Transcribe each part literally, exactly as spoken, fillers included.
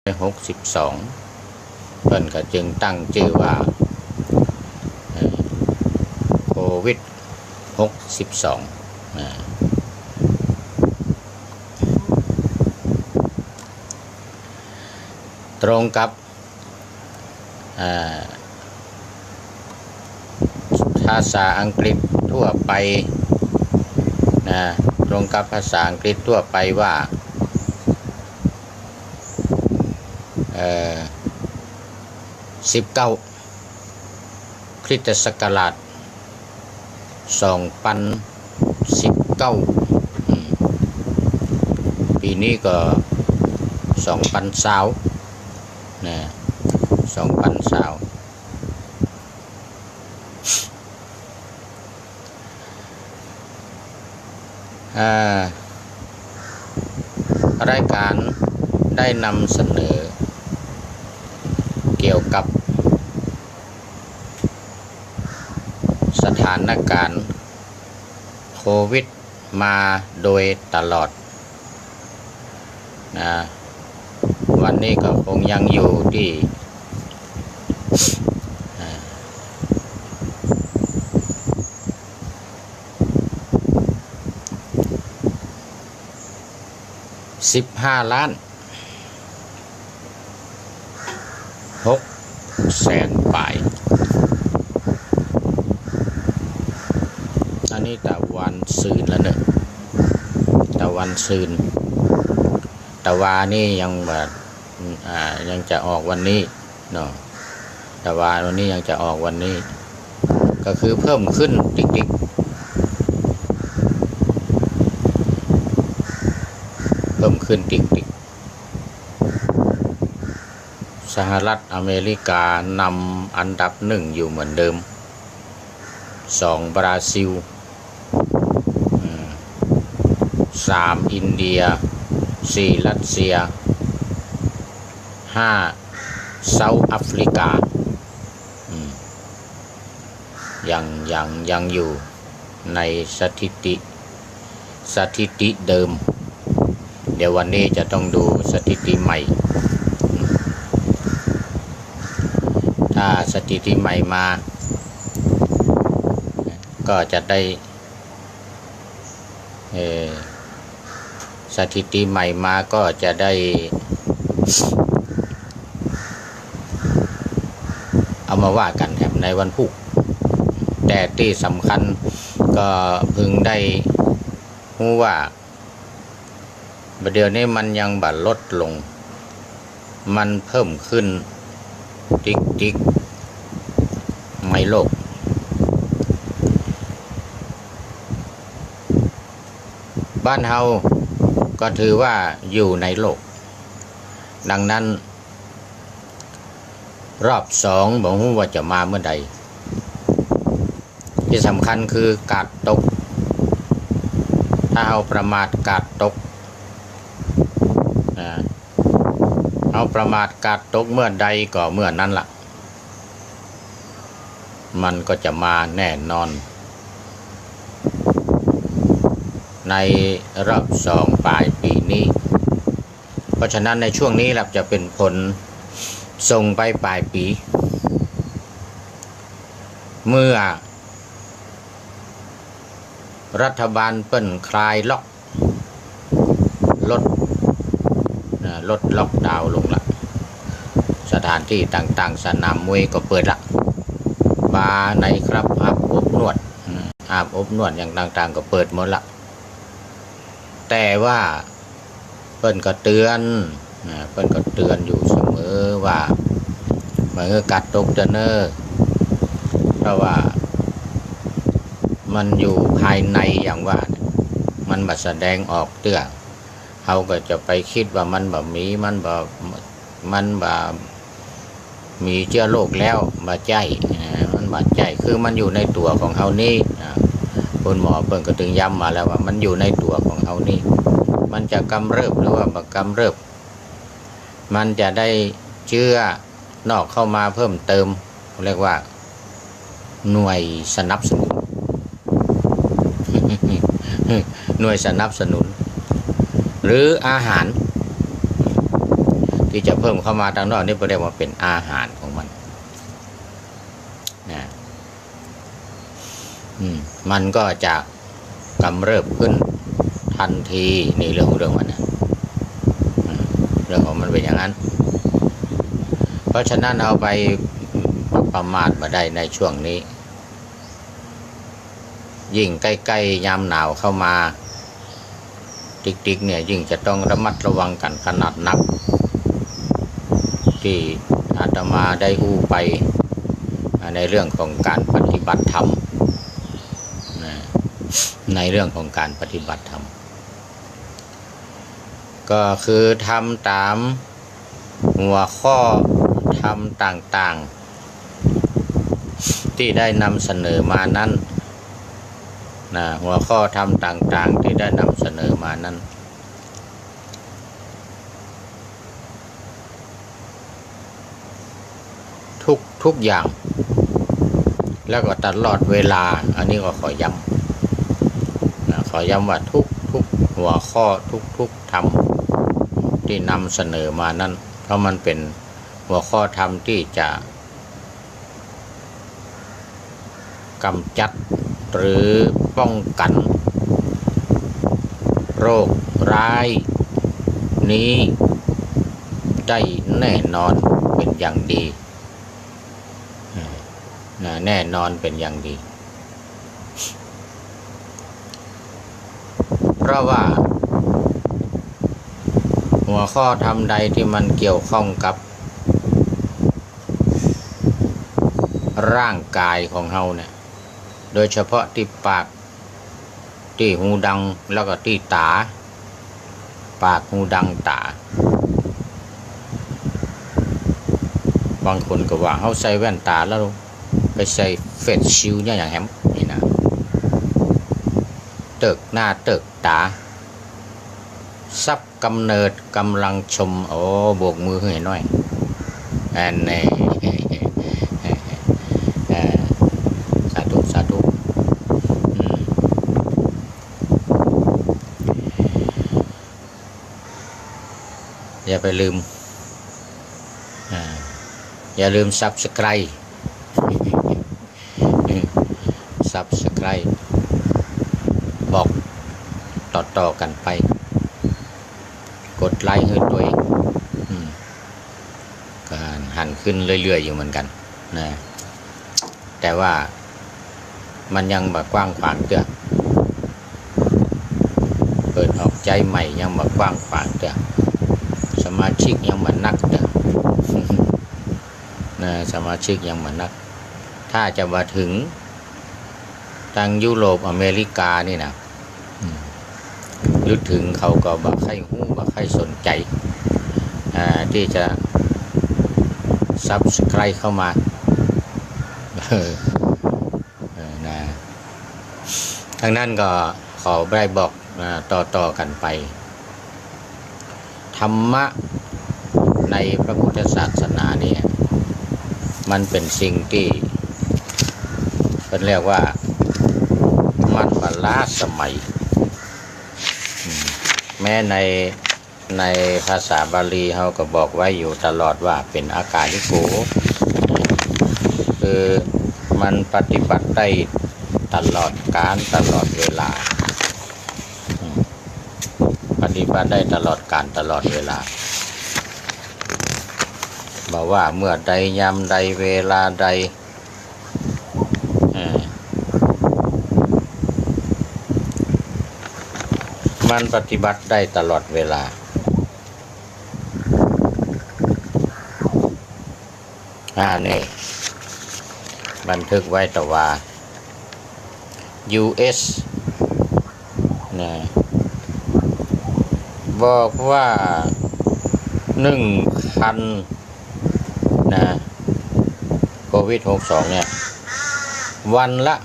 หกสิบสอง เปิ้นก็จึงตั้งจื้อว่า เอ่อ โควิด หกสิบสอง นะ ตรงกับ อ่า ภาษาอังกฤษทั่วไปนะ ตรงกับภาษาอังกฤษทั่วไปว่า เอ่อ สิบเก้า คริสตศักราช สองปันสิบเก้า อืม ปี๋นี้ก็ สองปันซาว นะ สองปันซาว อ่า รายการได้นำเสนอ เกี่ยวกับ สถานการณ์โควิดมาโดยตลอดนะ วันนี้ก็คงยังอยู่ตี้ อ่า สิบห้าล้าน หกแสนป๋าย อันนี้ตะวันซืนแล้วเนาะ ตะวันซืน ตะวานี่ยังบ่ อ่า ยังจะออกวันนี้เนาะ ตะวาวันนี้ยังจะออกวันนี้ ก็คือเพิ่มขึ้นติ๊กๆ เพิ่มขึ้นติ๊กๆ สหรัฐอเมริกานำอันดับหนึ่งอยู่เหมือนเดิม สองบราซิล อืม สามอินเดีย สี่รัสเซีย ห้าเซาท์แอฟริกา อืม ยัง ยัง ยังอยู่ในสถิติ สถิติเดิม เดี๋ยววันนี้จะต้องดูสถิติใหม่ ถ้าสถิติใหม่มา ก็จะได้ เอ่อ สถิติใหม่มาก็จะได้ เอามาว่ากั๋นแถมในวันพุธ แต่ตี้สำคัญก็เพิ่งได้ฮู้ว่า บ่าเดี๋ยวนี้มันยังบ่ลดลง มันเพิ่มขึ้นติ๊กๆ ในโลก บ้านเฮาก็ถือว่าอยู่ในโลก ดังนั้น รอบสองบ่ฮู้ว่าจะมาเมื่อใด ตี้สำคัญคือกาดตก ถ้าเฮาประมาทกาดตก อ่า เฮาประมาทกาดตกเมื่อใดก็เมื่อนั้นละ มันก็จะมาแน่นอน ในรอบสองป๋ายปี๋นี้ เพราะฉะนั้นในช่วงนี้ละจะเป๋นผลส่งไปป๋ายปี๋ เมื่อรัฐบาลเปิ้นคลายล็อก ลด นะ ลดล็อกดาวน์ลงละ สถานตี้ต่างๆ สนามมวยก็เปิดละ บาร์ ไนท์คลับ อาบอบนวด อืม อาบอบนวดอย่างต่างๆ ก็เปิดหมดละ แต่ว่าเปิ้นก็เตือน นะ เปิ้นก็เตือนอยู่เสมอว่า บ่หื้อกาดตกเตื้อเน่อ เพราะว่ามันอยู่ภายในอย่างว่าเนี่ย มันบ่แสดงออกเตื้อ เฮาก็จะไปกึ๊ดว่ามันบ่มี มันบ่ มันบ่มีเจื้อโรคแล้ว บ่ใจ้ อ่า มันบ่ใจ้ คือมันอยู่ในตั๋วของเฮานี้ อ่า คุณหมอเปิ้นก็ตึงย้ำมาแล้วว่ามันอยู่ในตั๋วของเฮานี้ มันจะกำเริบหรือว่าบ่กำเริบ มันจะได้เจื้อนอกเข้ามาเพิ่มเติม เรียกว่า หน่วยสนับสนุน หน่วยสนับสนุน หรืออาหาร ตี้จะเพิ่มเข้ามาตางนอกนี่ เปิ้นเรียกว่าเป๋นอาหารของมัน นะ อืม มันก็จะกำเริบขึ้นตันที นี่เรื่องของเรื่องมันนะ อืม เรื่องของมันเป๋นอย่างนั้น เพราะฉะนั้นเฮาไปประมาทบ่ได้ในช่วงนี้ ยิ่งใก้ๆ ยามหนาวเข้ามา ติ๊กๆ เนี่ย ยิ่งจะต้องระมัดระวังกั๋นขนาดนัก ตี้อาตมาได้อู้ไป อ่า ในเรื่องของก๋านปฏิบัติธรรม นะ ในเรื่องของก๋านปฏิบัติธรรม ก็คือทำต๋ามหัวข้อธรรมต่างๆ ตี้ได้นำเสนอมานั้น นะ หัวข้อธรรมต่างๆ ตี้ได้นำเสนอมานั้น ทุก ทุกอย่าง แล้วก็ตลอดเวลา อันนี้ก็ขอย้ำ นะ ขอย้ำว่าทุก ทุกหัวข้อ ทุก ทุกธรรมตี้นำเสนอมานั้น เพราะมันเป๋นหัวข้อธรรมตี้จะ กำจัดหรือป้องกั๋นโรคร้ายนี้ได้แน่นอนเป๋นอย่างดี นะ แน่นอนเป๋นอย่างดี เพราะว่าหัวข้อธรรมใดตี้มันเกี่ยวข้องกับ ร่างก๋ายของเฮาเนี่ย โดยเฉพาะตี้ปาก ตี้หูดัง แล้วก็ตี้ต๋า ปาก หูดัง ต๋า บางคนก็ว่าเฮาใส่แว่นต๋าแล้วไปใส่เฟซชิลเนี่ยอย่างแหม นี่นะ เติกหน้าเติกต๋า ทรัพย์กำเนิดกำลังชม โอ้ โบกมือหื้อหน่อย อันนี้ เออ สาธุ สาธุ อืม อย่าไปลืม อ่า อย่าลืม Subscribe Subscribe บอกต่อๆ กั๋นไป กดไลก์หื้อตวย อืม ก็หันขึ้นเรื่อยๆ อยู่เหมือนกั๋นนะ แต่ว่ามันยังบ่กว้างขวางเตื้อ เปิดออกใจ๊ใหม่ยังบ่กว้างขวางเตื้อ สมาชิกยังบ่นักเตื้อ นะ สมาชิกยังบ่นัก ถ้าจะบ่าเถิงตางยุโรปอเมริกานี่นะ อืม หรือเถิงเขาก็บ่ใค่ฮู้ บ่ใค่สนใจ๋ อ่า ตี้จะ Subscribe เข้ามา เออ เออ นะ ดังนั้นก็ขอได้บอก อ่า ต่อๆ กั๋นไป ธรรมะในพระพุทธศาสนาเนี่ย มันเป๋นสิ่งตี้เปิ้นเรียกว่ามันบ่ล้าสมัย อืม แม้ใน ในภาษาบาลีเฮาก็บอกไว้อยู่ตลอดว่าเป๋นอากาลิโก คือมันปฏิบัติได้ตลอดกาลตลอดเวลา อืม ปฏิบัติได้ตลอดกาลตลอดเวลา บ่ว่าเมื่อใดยามใดเวลาใด เออ มันปฏิบัติได้ตลอดเวลา อ่า นี่ บันทึกไว้ตะวา ยูเอส นะ บอกว่า หนึ่งพัน นะ โควิด หกสอง เนี่ย วันละ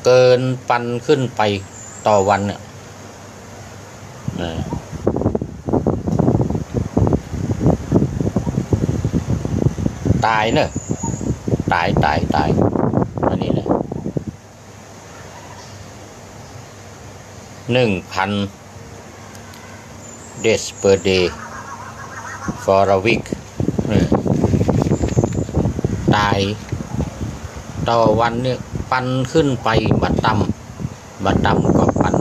เกินปันขึ้นไปต่อวันเนี่ย นะ ต๋ายเนอะ ต๋าย ต๋าย ต๋าย อันนี้นะ หนึ่งพัน death per day for a week เออ ต๋าย ต่อวันเนี่ย ปันขึ้นไปบ่ต่ำ บ่ต่ำกว่าปัน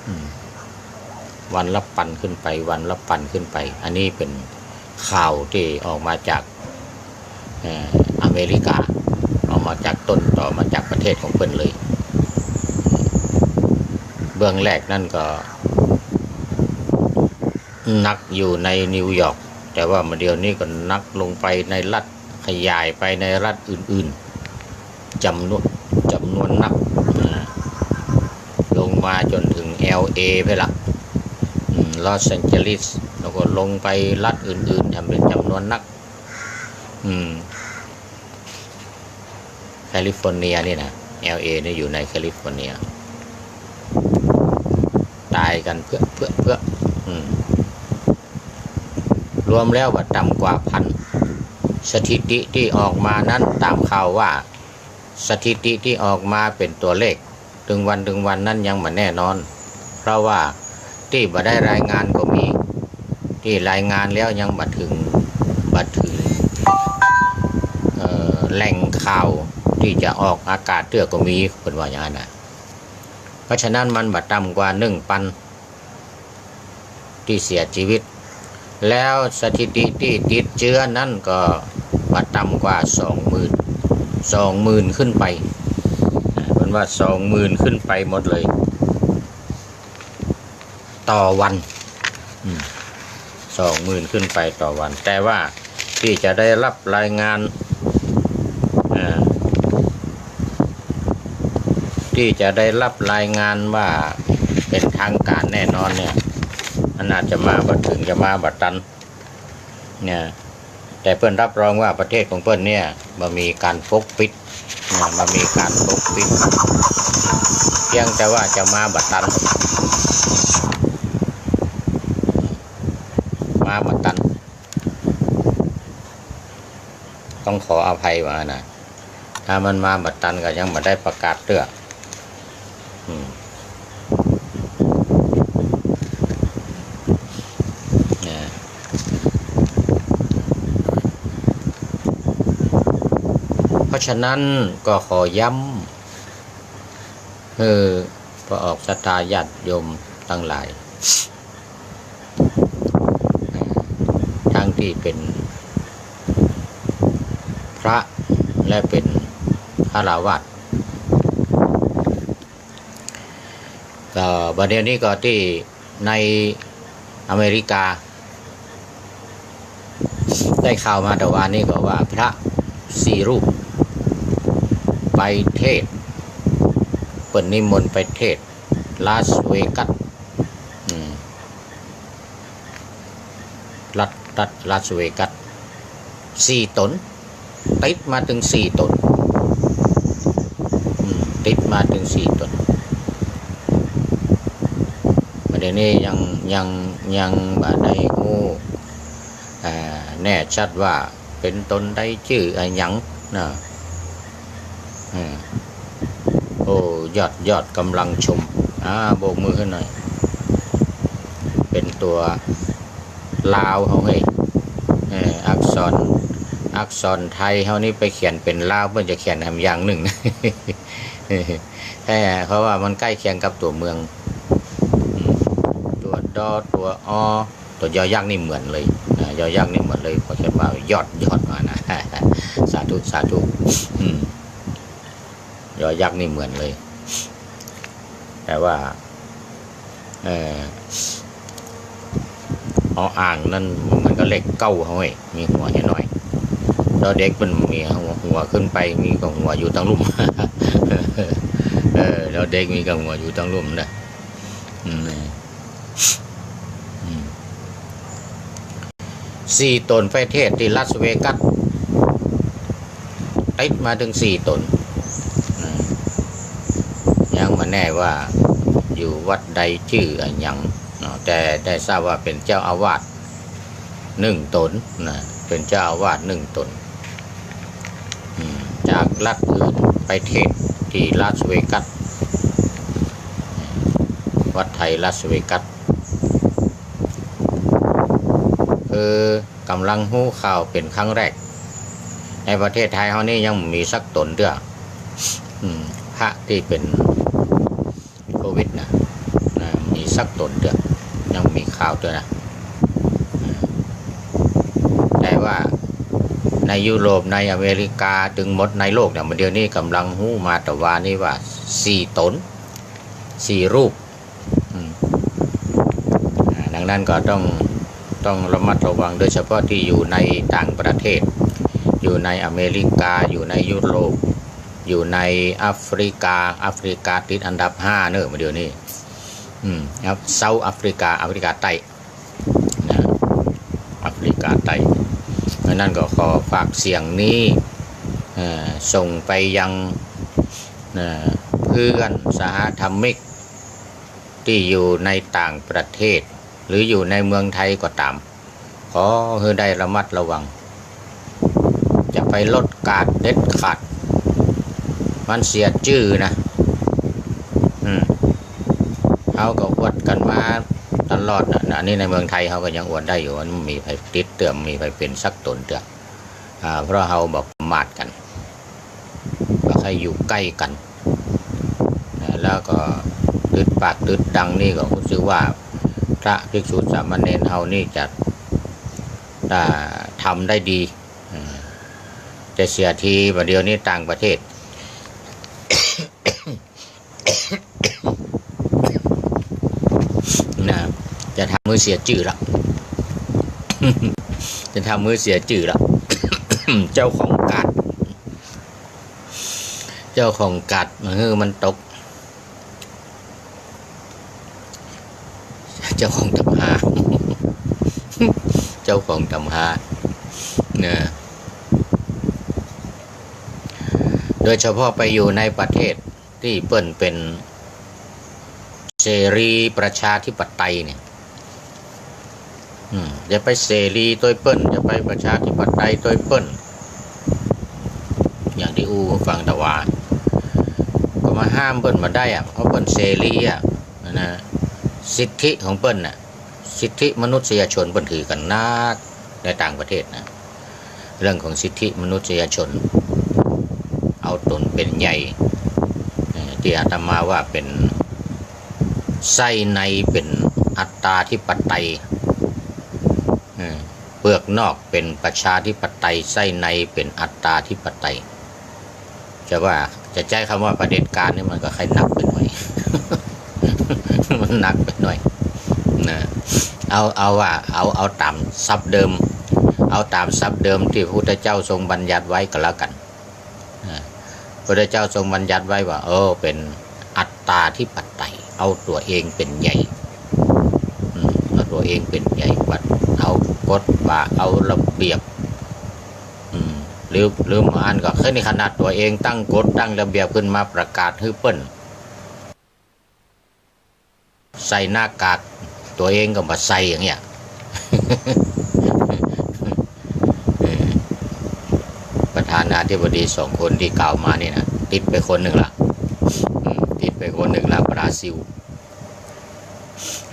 อืม วันละปันขึ้นไป วันละปันขึ้นไป อันนี้เป๋นข่าวตี้ออกมาจาก เอ่อ อเมริกา ออกมาจากต้นตอ มาจากประเทศของเปิ้นเลย เบื้องแรกนั้นก็หนักอยู่ในนิวยอร์ก แต่ว่ามาเดี๋ยวนี้ก็หนักลงไปในรัฐ ขยายไปในรัฐอื่นๆ จ๋ำนวน จ๋ำนวนนัก อ่า ลงมาจ๋นเถิง แอล เอ ไปละ อืม ลอสแอนเจลิส แล้วก็ลงไปรัฐอื่นๆ แถมเป๋นจ๋ำนวนนัก อืม แคลิฟอร์เนียนี่นะ แอล เอ นี่อยู่ในแคลิฟอร์เนีย ต๋ายกั๋นเปื้อ เปื้อ เปื้อ อืม รวมแล้วบ่ต่ำกว่าปัน สถิติตี้ออกมานั้น ต๋ามข่าวว่า สถิติตี้ออกมาเป๋นตั๋วเลข ตึงวัน ตึงวันนั้นยังบ่แน่นอน เพราะว่าตี้บ่ได้รายงานก็มี ตี้รายงานแล้วยังบ่เถิง บ่เถิง เอ่อ แหล่งข่าวตี้จะออกอากาศเตื้อก็มี เปิ้นว่าอย่างนั้นน่ะ เพราะฉะนั้นมันบ่ต่ำกว่าหนึ่งปัน ตี้เสียจีวิต แล้วสถิติตี้ติดเจื้อนั้นก็บ่ต่ำกว่าสองหมื่น สองหมื่นขึ้นไป อ่า เปิ้นว่าสองหมื่นขึ้นไปหมดเลย ต่อวัน อืม สองหมื่นขึ้นไปต่อวัน แต่ว่าตี้จะได้ฮับรายงาน อ่า ตี้จะได้ฮับรายงานว่าเป๋นทางก๋านแน่นอนเนี่ย มันอาจจะมาบ่เถิง จะมาบ่ตัน เนี่ย แต่เปิ้นฮับรองว่าประเทศของเปิ้นเนี่ย บ่มีก๋านปกปิด เนี่ย บ่มีก๋านปกปิด เพียงแต่ว่าจะมาบ่ตัน มาบ่ตัน ต้องขออภัยว่านะ ถ้ามันมาบ่ตันก็ยังบ่ได้ประกาศเตื้อ อืม เนี่ย เพราะฉะนั้นก็ขอย้ำ หื้อพระออกศรัทธาญาติโยมตังหลาย ทั้งตี้เป๋นพระและเป๋นฆราวาส ก็บ่าเดี่ยวนี้ก็ตี้ในอเมริกา ได้ข่าวมาแต่วานนี้ก็ว่าพระสี่รูปไปเทศน์ เปิ้นนิมนต์ไปเทศน์ลาสเวกัส อืม รัฐ รัฐลาสเวกัส สี่ต๋น ติดมาเถิงสี่ต๋น อืม ติดมาเถิงสี่ต๋น บ่าเดี่ยวนี้ยัง ยัง ยังบ่ได้ฮู้ อ่า แน่ชัดว่าเป๋นต๋นใดจื้ออะหยังนะ อืม โอ้ ยอด ยอด กำลังชม อ่า โบกมือหื้อหน่อย เป๋นตั๋วลาวเฮาเฮ้ย เออ อักษร อักษรไทยเฮานี่ไปเขียนเป๋นลาว เปิ้นจะเขียนแหมอย่างนึ่ง แท้ เพราะว่ามันใก้เคียงกับตั๋วเมือง อืม ตั๋วดอ ตั๋วออ ตั๋วยอยักษ์นี่เหมือนเลย อ่า ยอยักษ์นี่เหมือนเลย ขอเขียนว่ายอด ยอดมานะ สาธุ สาธุ อืม ยอยักษ์นี่เหมือนเลย แต่ว่า เอ่อ ออ่างนั้นมันก็เลขเก้าเฮาเฮ้ย มีหัวแหน้อย ดอเด็กมันมีหัว หัวขึ้นไป มีก็หัวอยู่ตังลุ่ม เออ ดอเด็กมีก็หัวอยู่ตังลุ่มนะ อืม อืม สี่ต๋นไปเทศน์ตี้ลาสเวกัส ติดมาเถิงสี่ต๋น อืม ยังบ่แน่ว่าอยู่วัดใดจื้ออะหยังเนาะ แต่ได้ทราบว่าเป๋นเจ้าอาวาสหนึ่งต๋นนะ เป๋นเจ้าอาวาสหนึ่งต๋น อืม จากรัฐอื่นไปเทศน์ตี้ลาสเวกัส วัดไทยลาสเวกัส เออ ก่ำลังฮู้ข่าวเป๋นครั้งแรก ในประเทศไทยเฮานี่ยังบ่มีสักต๋นเตื้อ อืม พระตี้เป๋นโควิดนะ นะ มีสักต๋นเตื้อ ยังบ่มีข่าวเตื้อนะ นะ แต่ว่าในยุโรป ในอเมริกา ตึงหมดในโลกเนี่ย เดี๋ยวนี้ก่ำลังฮู้มาตะวานี้ว่าสี่ต๋น สี่รูป อืม อ่า ดังนั้นก็ต้อง ต้องระมัดระวัง โดยเฉพาะตี้อยู่ในต่างประเทศ อยู่ในอเมริกา อยู่ในยุโรป อยู่ในแอฟริกา แอฟริกาติดอันดับห้าเน่อ เดี๋ยวนี้ อืม ครับ เซาท์แอฟริกา แอฟริกาใต้ นะ แอฟริกาใต้ ดังนั้นก็ขอฝากเสียงนี้ เอ่อ ส่งไปยัง นะ เพื่อนสหธรรมิก ตี้อยู่ในต่างประเทศ หรืออยู่ในเมืองไทยก็ต๋าม ขอหื้อได้ระมัดระวัง จะไปลดกาดเด็ดขาด มันเสียจื้อนะ อืม เฮาก็อวดกั๋นมาตลอดนะ อันนี้ในเมืองไทยเฮาก็ยังอวดได้อยู่ มันบ่มีใผติดเตื้อ บ่มีใผเป๋นสักต๋นเตื้อ อ่า เพราะเฮาบ่ประมาทกั๋น บ่ใค่อยู่ใก้กั๋น นะ แล้วก็ตึดปากตึดดังนี่ก็ฮู้สึกว่าพระภิกษุสามเณรเฮานี่จะ อ่า ทำได้ดี อืม แต่เสียทีบ่าเดี่ยวนี้ต่างประเทศ นะ จะทำหื้อเสียจื้อละ จะทำหื้อเสียจื้อละ เจ้าของกาด เจ้าของกาดหื้อมันตก เจ้าของตำฮา เจ้าของตำฮา นะ โดยเฉพาะไปอยู่ในประเทศตี้เปิ้นเป๋นเสรีประชาธิปไตยเนี่ย อืม จะไปเสรีตวยเปิ้น จะไปประชาธิปไตยตวยเปิ้น อย่างตี้อู้หื้อฟังตะวา ก็มาห้ามเปิ้นบ่ได้อะ เพราะเปิ้นเสรีอะ นะ สิทธิของเปิ้นน่ะ สิทธิมนุษยชนเปิ้นถือกั๋นนักในต่างประเทศนะ เรื่องของสิทธิมนุษยชน เอาต๋นเป๋นใหญ่ เอ่อ ตี้อาตมาว่าเป๋น ไส้ในเป๋นอัตตาธิปไตย เอ่อ เปลือกนอกเป๋นประชาธิปไตย ไส้ในเป๋นอัตตาธิปไตย จะว่า จะใจ๊กำว่าเผด็จการนี่มันก็ใค่หนักไปหน่อย มันหนักไปหน่อย นะ เอา เอาว่า เอา เอาต๋ามศัพท์เดิม เอาต๋ามศัพท์เดิมตี้พระพุทธเจ้าทรงบัญญัติไว้ก็แล้วกั๋น นะ พระพุทธเจ้าทรงบัญญัติไว้ว่า เออ เป๋นอัตตาธิปไตย เอาตั๋วเองเป๋นใหญ่ อืม เอาตั๋วเองเป๋นใหญ่ บัดเอากฎว่าเอาระเบียบ อืม หรือ หรือบางอันก็ เฮ้ย นี่ขนาดตั๋วเองตั้งกฎตั้งระเบียบขึ้นมาประกาศหื้อเปิ้นใส่หน้ากาก ตั๋วเองก็บ่ใส่อย่างเนี้ย เออ ประธานาธิบดีสองคนตี้กล่าวมานี่นะ ติดไปคนนึ่งละ อืม ติดไปคนนึ่งละ บราซิล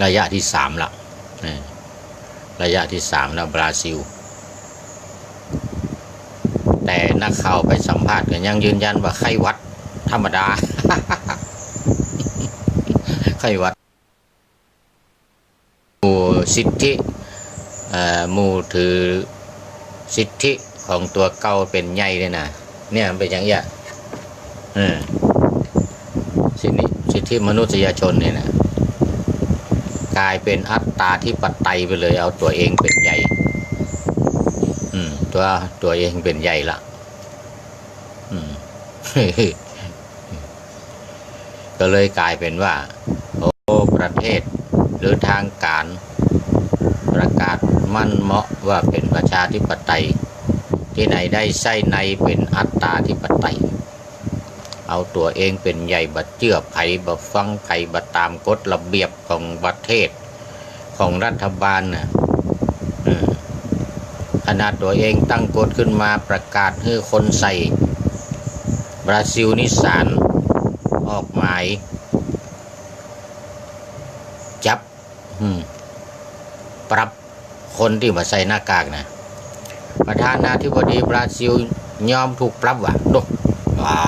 ระยะตี้สามละ เออ ระยะตี้สามแล้ว บราซิล แต่นักข่าวไปสัมภาษณ์ก็ยังยืนยันว่าไข้หวัดธรรมดา ไข้หวัด หมู่สิทธิ เอ่อ หมู่ถือสิทธิของตั๋วเก่าเป๋นใหญ่เนี่ยนะ เนี่ยมันเป๋นอย่างเนี้ย เออ สิทธิ สิทธิมนุษยชนเนี่ยนะ ก๋ายเป๋นอัตตาธิปไตยไปเลย เอาตั๋วเองเป๋นใหญ่ อืม ตั๋ว ตั๋วเองเป๋นใหญ่ละ อืม ก็เลยก๋ายเป๋นว่า โอ้ ประเทศหรือทางก๋านประกาศมั่นเหมาะว่าเป๋นประชาธิปไตย ตี้ไหนได้ไส้ในเป๋นอัตตาธิปไตย เอาตั๋วเองเป๋นใหญ่ บ่เจื้อใผ บ่ฟังใผ บ่ต๋ามกฎระเบียบของประเทศ ของรัฐบาลน่ะ เออ ขนาดตั๋วเองตั้งกฎขึ้นมาประกาศหื้อคนใส่ บราซิลนี่ศาลออกหมายจับ อืม ปรับค คนตี้บ่ใส่หน้ากากนะ ประธานาธิบดีบราซิลยอมถูกปรับว่ะ โด ว่า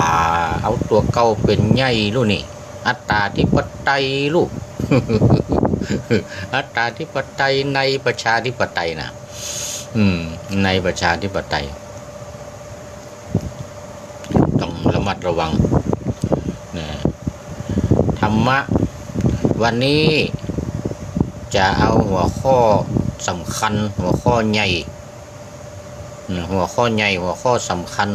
เอาตั๋วเก่าเป๋นใหญ่ลูกนี่ อัตตาธิปไตยลูก อัตตาธิปไตยในประชาธิปไตยนะ อืม ในประชาธิปไตย ต้องระมัดระวังนะ ธรรมะวันนี้จะเอาหัวข้อสำคัญ หัวข้อใหญ่ อืม หัวข้อใหญ่ หัวข้อสำคัญ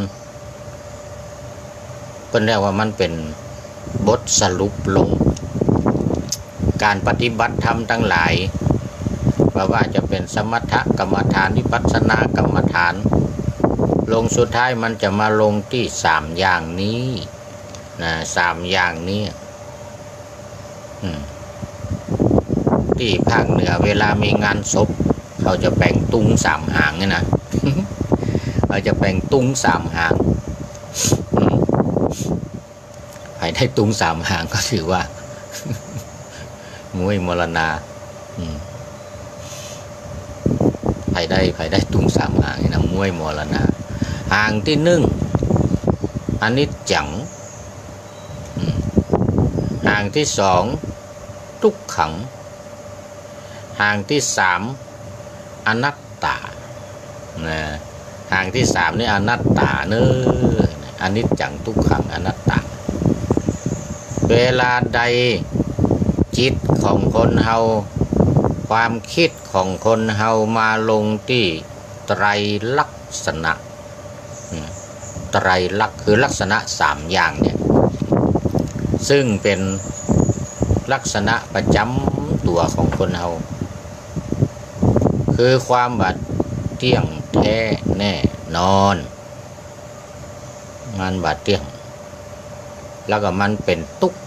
เปิ้นเรียกว่ามันเป๋นบทสรุปลง ก๋านปฏิบัติธรรมตังหลาย บ่ว่าจะเป๋นสมถกรรมฐาน วิปัสสนากรรมฐาน ลงสุดท้ายมันจะมาลงตี้สามอย่างนี้นะ สามอย่างนี้ อืม ตี้ภาคเหนือเวลามีงานศพ เขาจะแป๋งตุงสามหางเนี่ยนะ เขาจะแป๋งตุงสามหาง อืม ใผได้ตุงสามหางก็ถือว่า ม้วยมรณา อืม ใผได้ ใผได้ตุงสามหางนี่นะ ม้วยมรณา หางตี้นึ่ง อนิจจัง อืม หางตี้สอง ทุกขัง หางตี้สาม อนัตตา นะ หางตี้สามนี่อนัตตาเน้อ อนิจจัง ทุกขัง อนัตตา เวลาใดจิตของคนเฮา ความกึ๊ดของคนเฮามาลงตี้ไตรลักษณะ อืม ไตรลักษณ์คือลักษณะสามอย่างเนี่ย ซึ่งเป๋นลักษณะประจ๋ำตั๋วของคนเฮา คือความบ่เตี้ยงแท้แน่นอน มันบ่เตี้ยง แล้วก็มันเป๋นตุ๊กข์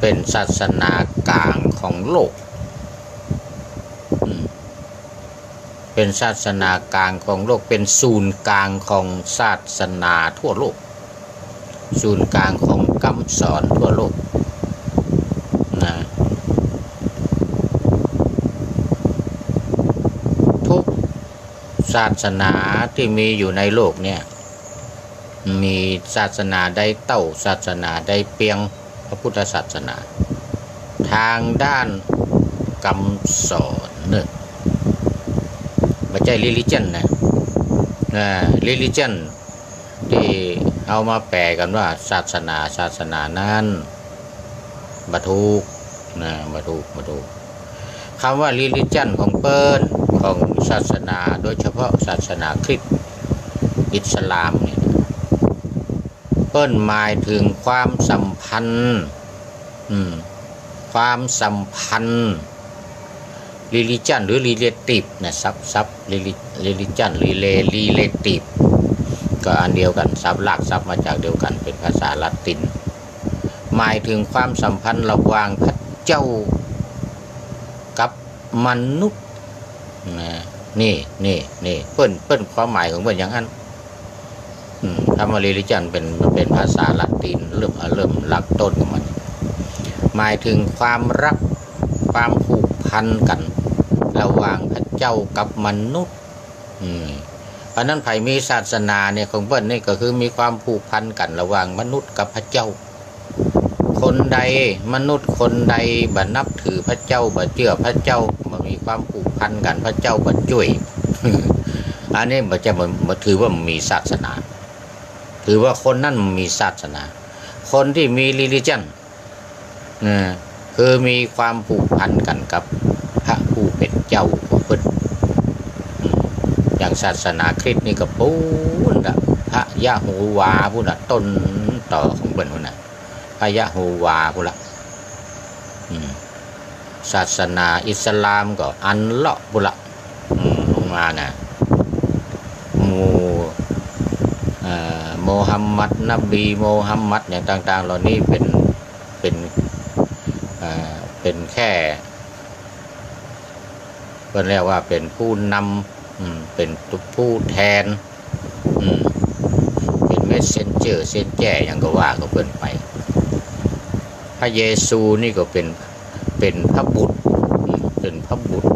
เป๋นศาสนากลางของโลก อืม เป๋นศาสนากลางของโลก เป๋นศูนย์กลางของศาสนาทั่วโลก ศูนย์กลางของกำสอนทั่วโลก นะ ทุกศาสนาตี้มีอยู่ในโลกเนี่ย มีศาสนาใดเต้า ศาสนาใดเปียงพระพุทธศาสนา ตางด้านกำสอนเน่อ บ่ใจ้ religion นะ อ่า religion ตี้เอามาแปลกั๋นว่าศาสนา ศาสนานั้น บ่ถูก นะ บ่ถูก บ่ถูก กำว่า religion ของเปิ้น ของศาสนา โดยเฉพาะศาสนาคริสต์ อิสลามเนี่ย เปิ้นหมายเถิงความสัมพันธ์ อืม ความสัมพันธ์ religion หรือ relative นะ ศัพท์ ศัพท์ reli- religion หรือ re- relative ก็อันเดียวกั๋น ศัพท์ รากศัพท์มาจากเดียวกั๋น เป๋นภาษาละติน หมายเถิงความสัมพันธ์ระหว่างพระเจ้ากับมนุษย์ นะ นี่ นี่ นี่ เปิ้น เปิ้นความหมายของเปิ้นอย่างอั้น อืม คำว่า religion เป๋น มันเป๋นภาษาละติน เริ่ม เริ่มหลักต้นของมัน หมายเถิงความฮัก ความผูกพันกั๋น ระหว่างพระเจ้ากับมนุษย์ อืม อันนั้นใผมีศาสนาเนี่ย ของเปิ้นนี่ก็คือมีความผูกพันกั๋นระหว่างมนุษย์กับพระเจ้า คนใด มนุษย์คนใดบ่นับถือพระเจ้า บ่เจื้อพระเจ้า บ่มีความผูกพันกั๋น พระเจ้าบ่จ้วย อันนี้บ่ใจ้ บ่ บ่ถือว่ามีศาสนา ถือว่าคนนั้นมีศาสนา คนตี้มี religion นะ คือมีความผูกพันกั๋นกับพระผู้เป๋นเจ้าของเปิ้น อืม อย่างศาสนาคริสต์นี่ก็ปู๊นละ พระยะโฮวาห์ปู๊นละ ต้นตอของเปิ้นปู๊นละ พระยะโฮวาห์ปู๊นละ อืม ศาสนาอิสลามก็อัลเลาะห์ปู๊นละ อืม ลงมานะ หมู่ เอ่อ โมฮัมหมัด นบีโมฮัมหมัด อย่างต่างๆ เหล่านี้เป๋น เป๋น เอ่อ เป๋นแค่ เปิ้นเรียกว่าเป๋นผู้นำ อืม เป๋นผู้แทน อืม เป๋น messenger เซ็นแจ้ หยังก็ว่าของเปิ้นไป พระเยซูนี่ก็เป๋น เป๋นพระบุตร อืม เป๋นพระบุตร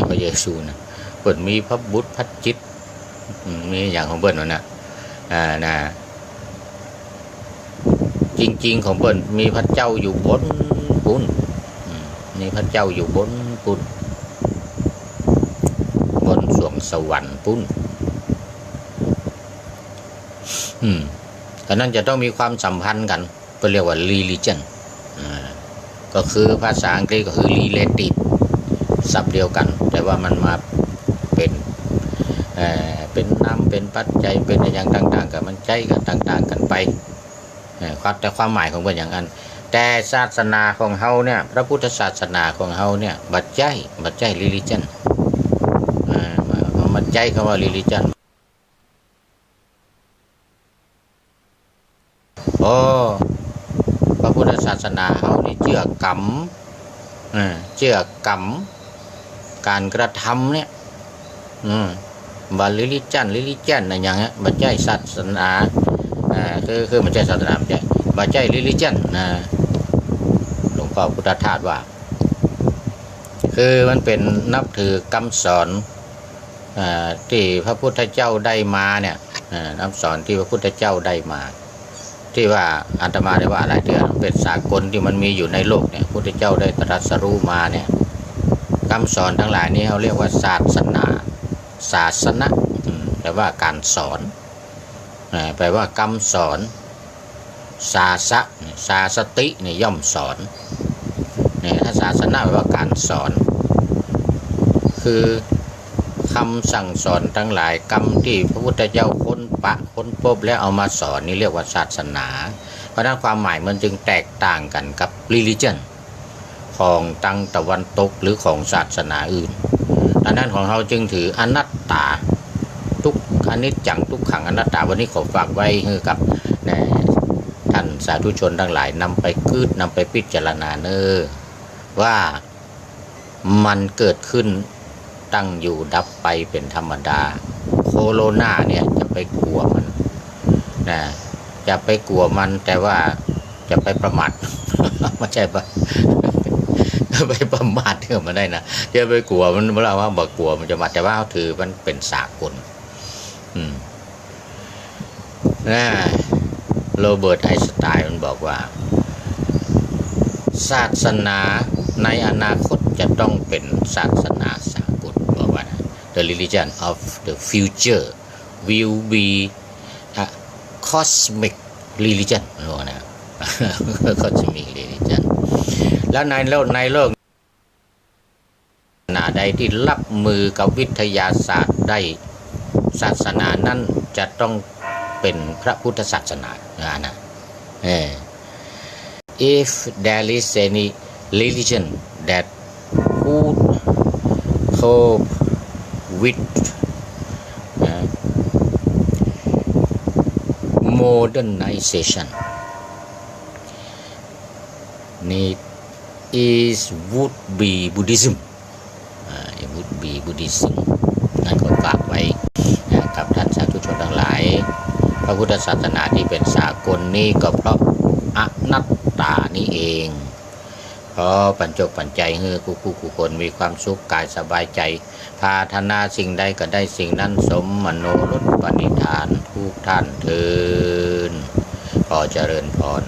พระเยซูนะ เปิ้นมีพระบุตร พระจิตร อืม มีหยังของเปิ้นนั่นน่ะ อ่า นะ จริงๆ ของเปิ้นมีพระเจ้าอยู่บนปู๊น อืม มีพระเจ้าอยู่บนปู๊น บนสวงสวรรค์ปู๊น อืม อันนั้นจะต้องมีความสัมพันธ์กั๋น เปิ้นเรียกว่า religion อ่า ก็คือภาษาอังกฤษก็คือ relative ศัพท์เดียวกั๋น แต่ว่ามันมาเป๋น เอ่อ เป๋นนาม เป๋นปัจจัย เป๋นอะหยังต่างๆ กั๋น มันใจ๊กั๋นต่างๆ กั๋นไป เอ่อ ความ แต่ความหมายของเปิ้นอย่างอั้น แต่ศาสนาของเฮาเนี่ย พระพุทธศาสนาของเฮาเนี่ย บ่ใจ้ บ่ใจ้ religion อ่า บ่ บ่ใจ้คำว่า religion โอ้ พระพุทธศาสนาเฮานี่เจื้อกรรม อ่า เจื้อกรรม ก๋านกระทำเนี่ย อืม บ่ religion religion อะหยังอะ บ่ใจ้ศาสนา อ่า คือ คือบ่ใจ้ศาสนา บ่ใจ้ บ่ใจ้ religion นะ หลวงพ่อพุทธทาสว่า คือมันเป๋นนับถือกำสอน อ่า ตี้พระพุทธเจ้าได้มาเนี่ย อ่า คำสอนตี้พระพุทธเจ้าได้มา ตี้ว่าอาตมาได้ว่าหลายเตื้อ เป๋นสากลตี้มันมีอยู่ในโลกเนี่ย พุทธเจ้าได้ตรัสรู้มาเนี่ย กำสอนตังหลายนี้เฮาเรียกว่าศาสนา ศาสนะ อืม แปลว่าก๋านสอน อ่า แปลว่ากำสอน ศาสะ ศาสติเนี่ยย่อมสอน เนี่ย ถ้าศาสนะแปลว่าก๋านสอน คือกำสั่งสอนตังหลาย กำตี้พระพุทธเจ้าค้นปะค้นปบแล้วเอามาสอนนี่เรียกว่าศาสนา เพราะฉะนั้นความหมายมันจึงแตกต่างกั๋นกับ religion ของตังตะวันตกหรือของศาสนาอื่น อันนั้นของเฮาจึงถืออนัตตา ทุก อนิจจัง ทุกขัง อนัตตา วันนี้ขอฝากไว้หื้อกับ นะ ท่านสาธุชนตังหลายนำไปกึ๊ด นำไปพิจารณาเน่อ ว่ามันเกิดขึ้น ตั้งอยู่ดับไปเป๋นธรรมดา โคโรนาเนี่ยจะไปกั๋วมัน นะ จะไปกั๋วมัน แต่ว่าจะไปประมาท บ่ใจ้ปะ ไปประมาทกับมันได้นะ จะไปกั๋วมัน เมื่อว่าบ่กั๋วมันจะมา แต่ว่าเฮาถือมันเป๋นสากล อืม นะ โรเบิร์ต ไอน์สไตน์มันบอกว่า ศาสนาในอนาคตจะต้องเป๋นศาสนาสากล บอกว่านะ The religion of the future will be a cosmic religion มันบอกนะ cosmic religion แล้วในโลก ในโลก ศาสนาใดที่รับมือกับวิทยาศาสตร์ได้ ศาสนานั้นจะต้องเป๋นพระพุทธศาสนา นะ เออ if there is any religion that could cope with นะ modernization นี่ is would be Buddhism อ่า it would be Buddhism นั้นก็ฝากไว้นะกับท่านสาธุชนทั้งหลาย พระพุทธศาสนาที่เป็นสากลนี้ก็เพราะอนัตตานี้เอง ขอปัญจกปัญจัยหื้อกู้ๆ คนมีความสุขกายสบายใจ๋ ปรารถนาสิ่งใดก็ได้สิ่งนั้นสมมโนรสปณิธานทุกท่านเทอญ ขอเจริญพร